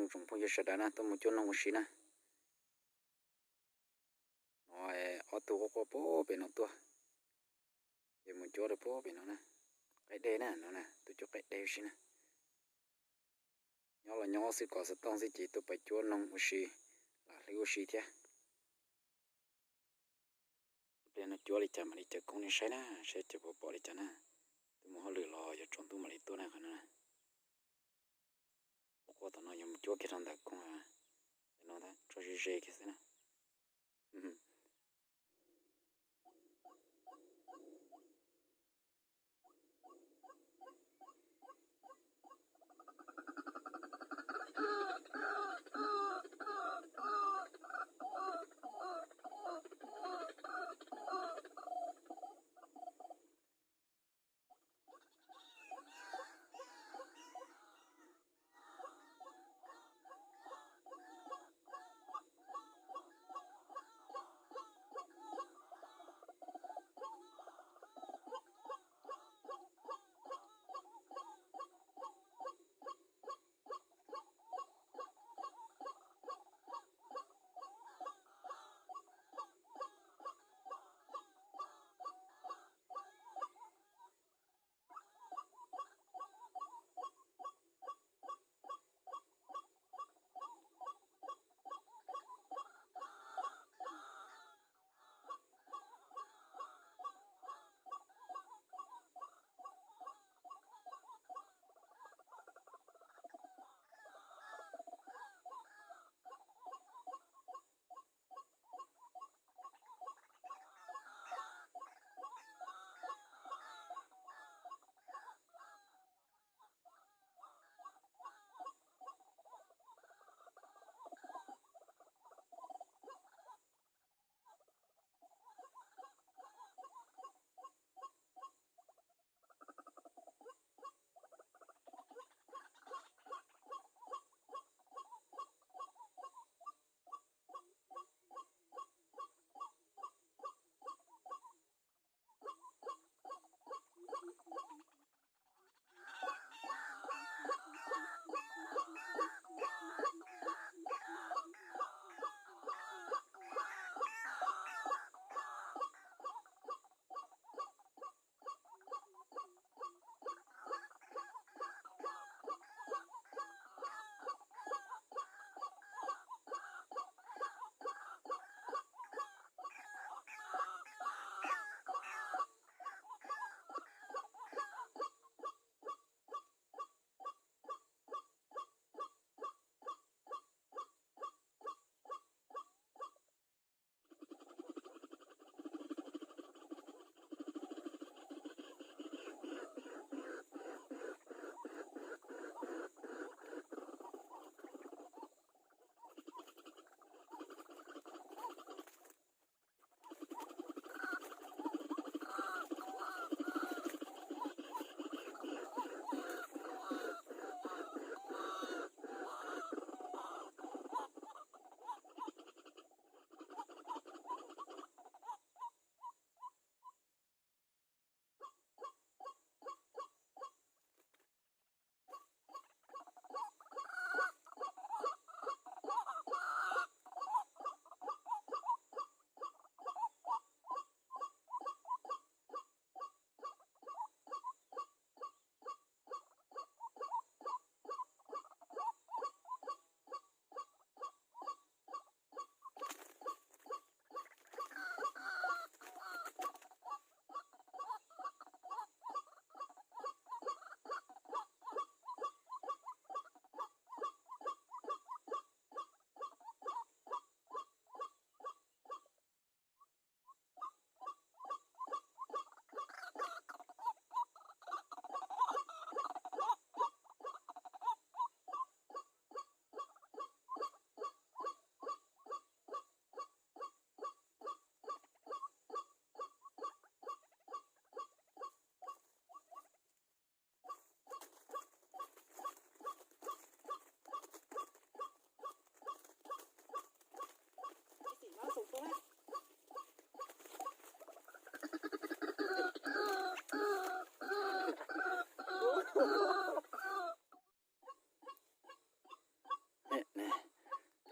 Tsoom phooj ywg sawv daws na, tuaj mus cuab noog ua si na. No, ob tug quaj quaj puag pem no tuaj, ces mus cuab rau puag pem no na. Qaib deg na, no na, tuaj cuab qaib deg ua si na. Nyob los nyob xwb, kom xov tooj xwb ces tuaj pais cuab noog ua si, lam hlwb ua si thiab. Ib pliag no cuab li cas mam li caw koob nej saib na, saib ces puas pom li cas na. Twb mus hauj lwm los yuav tsaus ntuj mam li tuaj na qhov no na. Quaj quaj tom no yuav mus cuab kiag rau ntawm koob, ntawm no tso ze ze kiag xwb na.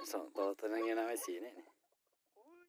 Xav tau tus neeg no ua xim ne.